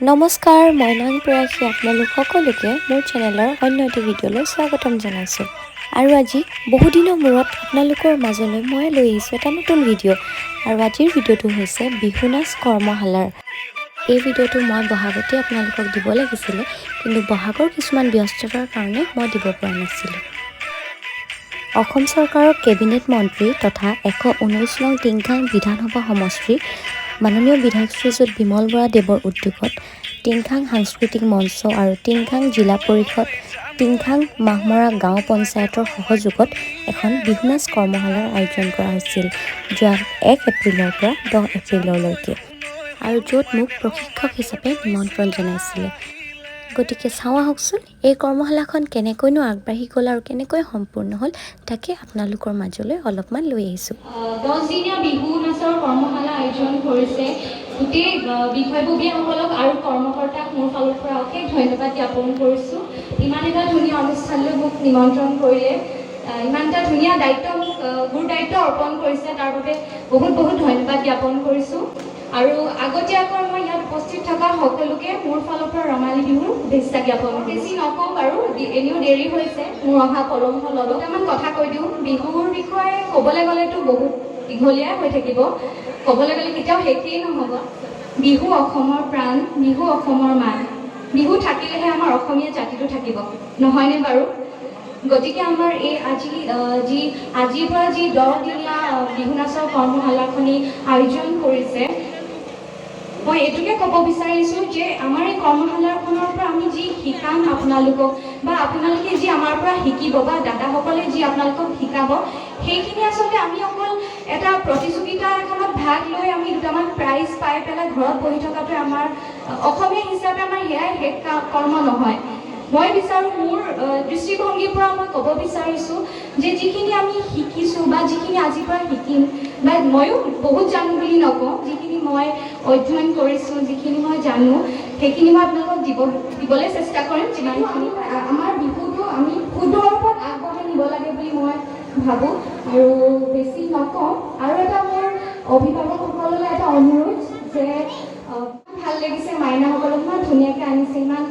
নমস্কাৰ, মই নাং প্ৰয়াসী আপোনালোক সকলোকে মোৰ চেনেলৰ অন্য এটি ভিডিঅ'লৈ স্বাগতম জনাইছোঁ। আৰু আজি বহুদিনৰ মূৰত আপোনালোকৰ মাজলৈ মই লৈ আহিছোঁ এটা নতুন ভিডিঅ'। আৰু আজিৰ ভিডিঅ'টো হৈছে বিহু নাচ কৰ্মশালাৰ। এই ভিডিঅ'টো মই বহাগতে আপোনালোকক দিব লাগিছিলে, কিন্তু বহাগৰ কিছুমান ব্যস্ততাৰ কাৰণে মই দিব পৰা নাছিলোঁ। অসম চৰকাৰৰ কেবিনেট মন্ত্ৰী তথা 119 নং টিংখাং বিধানসভা সমষ্টিৰ মাননীয় বিধায়ক শ্ৰীযুত বিমল বৰা দেৱৰ উদ্যোগত টিংখাং সাংস্কৃতিক মঞ্চ আৰু টিংখাং জিলা পৰিষদ, টিংখাং মাহমৰা গাঁও পঞ্চায়তৰ সহযোগত এখন বিহুনাচ কৰ্মশালাৰ আয়োজন কৰা হৈছিল যোৱা 1 এপ্ৰিলৰ পৰা 10 এপ্ৰিললৈকে আৰু য'ত মোক প্ৰশিক্ষক হিচাপে নিমন্ত্ৰণ জনাইছিলে। গতিকে চাওঁ আহকচোন, এই কৰ্মশালাখন কেনেকৈনো আগবাঢ়ি গ'ল আৰু কেনেকৈ সম্পূৰ্ণ হ'ল, তাকে আপোনালোকৰ মাজলৈ অলপমান লৈ আহিছোঁ। 10 দিনীয়া বিহু নাচৰ কৰ্মশালা আয়োজন কৰিছে। গোটেই বিষয়ববীয়াসকলক আৰু কৰ্মকৰ্তাক মোৰ ফালৰ পৰা অশেষ ধন্যবাদ জ্ঞাপন কৰিছোঁ। ইমান এটা ধুনীয়া অনুষ্ঠানলৈ মোক নিমন্ত্ৰণ কৰিলে, ইমান এটা ধুনীয়া দায়িত্ব মোক গুৰু দায়িত্ব অৰ্পণ কৰিছে, তাৰ বাবে বহুত বহুত ধন্যবাদ জ্ঞাপন কৰিছোঁ। আৰু আগতীয়াকৈ মই ইয়াত উপস্থিত থকা সকলোকে মোৰ ফালৰ পৰা ৰঙালী বিহুৰ শুভেচ্ছা জ্ঞাপন। বেছি নকওঁ বাৰু, এনেও দেৰি হৈছে, মোৰ অহা পলম হ'ল অলপ। দুটামান কথা কৈ দিওঁ। বিহুৰ বিষয়ে ক'বলৈ গ'লেতো বহুত দীঘলীয়াই হৈ থাকিব, ক'বলৈ গ'লে কেতিয়াও শেষেই নহ'ব। বিহু অসমৰ প্ৰাণ, বিহু অসমৰ মান। বিহু থাকিলেহে আমাৰ অসমীয়া জাতিটো থাকিব, নহয়নে বাৰু? গতিকে আমাৰ এই আজি যি আজিৰ পৰা যি 10 দিনীয়া বিহু নাচৰ কৰ্মশালাখনি আয়োজন কৰিছে, মই এইটোকে ক'ব বিচাৰিছোঁ যে আমাৰ এই কৰ্মশালাখনৰ পৰা আমি যি শিকাম আপোনালোকক বা আপোনালোকে যি আমাৰ পৰা শিকিব বা দাদাসকলে যি আপোনালোকক শিকাব, সেইখিনি আচলতে আমি অকল এটা প্ৰতিযোগিতা এখনত ভাগ লৈ আমি দুটামান প্ৰাইজ পাই পেলাই ঘৰত বহি থকাটোৱে আমাৰ অসমীয়া হিচাপে আমাৰ সেয়াই শেষ কৰ্ম নহয়। মই বিচাৰোঁ, মোৰ দৃষ্টিভংগীৰ পৰা মই ক'ব বিচাৰিছোঁ যে যিখিনি আমি শিকিছোঁ বা যিখিনি আজিৰ পৰা শিকিম বা ময়ো বহুত জানো বুলি নকওঁ, যিখিনি মই অধ্যয়ন কৰিছোঁ, যিখিনি মই জানো, সেইখিনি মই আপোনালোকক দিবলৈ চেষ্টা কৰিম যিমানখিনি। আমাৰ বিহুটো আমি শুদ্ধ ৰূপত আগবঢ়াই নিব লাগে বুলি মই ভাবোঁ আৰু বেছি নকওঁ। আৰু এটা মোৰ অভিভাৱকসকললৈ এটা অনুৰোধ যে ভাল লাগিছে, মাইনাসকলক ইমান ধুনীয়াকৈ আনিছে, ইমান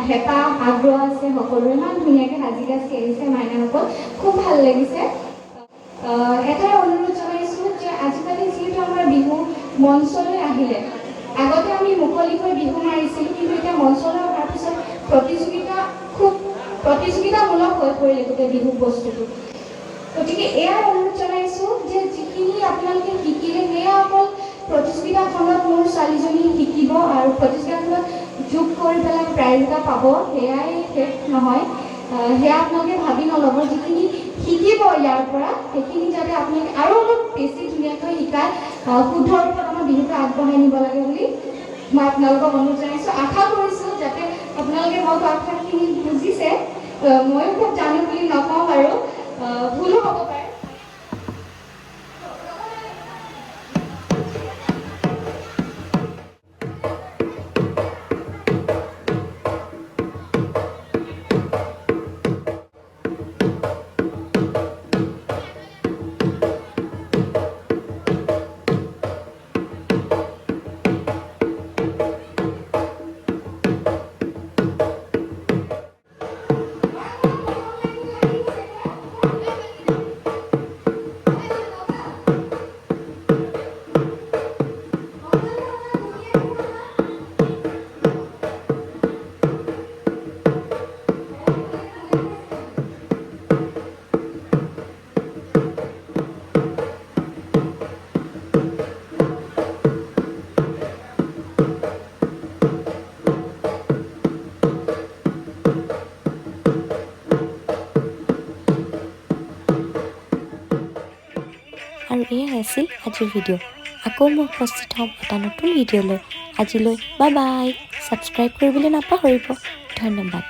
হেঁপাহ আগ্ৰহ আছে সকলোৰে, ইমান ধুনীয়াকৈ সাজি কাচি আহিছে মাইনাসকল, খুব ভাল লাগিছে। এটাই অনুৰোধ জনাইছোঁ যে আজিকালি যিহেতু আমাৰ বিহু মঞ্চলৈ আহিলে, আগতে আমি মুকলিকৈ বিহু মাৰিছিলোঁ, কিন্তু এতিয়া মঞ্চলৈ অহাৰ পিছত প্ৰতিযোগিতা খুব প্ৰতিযোগিতামূলক হৈ পৰিলে গোটেই বিহু বস্তুটো। গতিকে এয়াই অনুৰোধ জনাইছোঁ যে যিখিনি আপোনালোকে শিকিলে, সেয়া অকল প্ৰতিযোগিতাখনত মোৰ ছোৱালীজনী শিকিব আৰু প্ৰতিযোগিতাখনত যোগ কৰি পেলাই প্ৰাইজ এটা পাব, সেয়াই শেষ নহয়। সেয়া আপোনালোকে ভাবি নল'ব। যিখিনি শিকিব ইয়াৰ পৰা, সেইখিনি যাতে আপোনালোকে আৰু অলপ বেছি ধুনীয়াকৈ শিকাই শুদ্ধ ৰূপত আমাৰ বিহুটো আগবঢ়াই নিব লাগে বুলি মই আপোনালোকক অনুৰোধ জনাইছোঁ। আশা কৰিছোঁ যাতে আপোনালোকে মই কোৱা কথাখিনি বুজিছে। ময়ো খুব জানো বুলি নকওঁ বাৰু, ভুলো হ'ব পাৰে। আৰু এয়াই আছিল আজিৰ ভিডিঅ'। আকৌ মই উপস্থিত হ'ম এটা নতুন ভিডিঅ' লৈ। আজিলৈ বাই বাই। ছাবস্ক্ৰাইব কৰিবলৈ নাপাহৰিব। ধন্যবাদ।